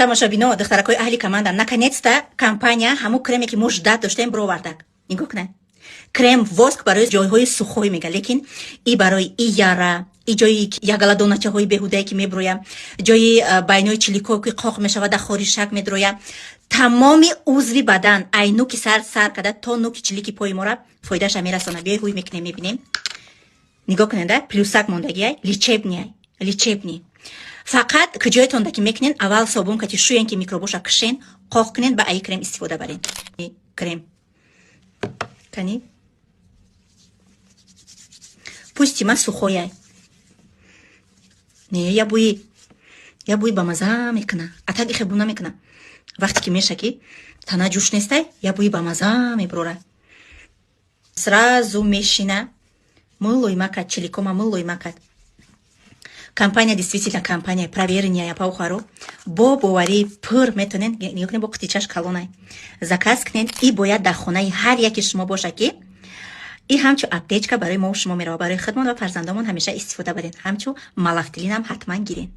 Тамошобино, духтаракои аҳли команда, наконец-то компания ҳамун креме, ки мо ждать доштем, бировардак. Нигоҳ кунед, крем воск барои ҷойҳои сухой мега, лекин и барои и яра, и ҷои ягаладоначаҳои беҳудае, ки меброя, ҷои байнои чилико, ки қоқ мешавад, да хоришак медроя, тамоми узви бадан, ай нуки сар сар карда то нуки чилики пои мора фоидаша мерасона. Биёй, ҳуй мекунем, мебинем. Нигоҳ кунед, да плюсак мондагиай, лечебный, лечебный. Фақат куҷоятонда ки мекунен, аввал собун кати шӯен, ки микробоша кушен, қоқ кунен, ба аи крем истифода барен. Крем кани пӯсти ма сухояй. Не, я бӯи бамаза мекуна, атак ихе бу намекуна. Вақте ки меша, ки тана ҷӯш нестай, я бӯи бамаза мебурора, сразу мешина, мулоима кард чиликома, мулоима кард. Компания действительно компания проверенная, паухаро бо боварӣ пур метонен. Нигоҳ кунед, бо қутичаш калонай, заказ кунед. И бояд дар хонаи ҳар яке шумо боша, ки и ҳамчу аптечка барои мо шумо мерава. Барои худмон ва фарзандомон ҳамеша истифода баред. Ҳамчу малафтилинам ҳатман гирен.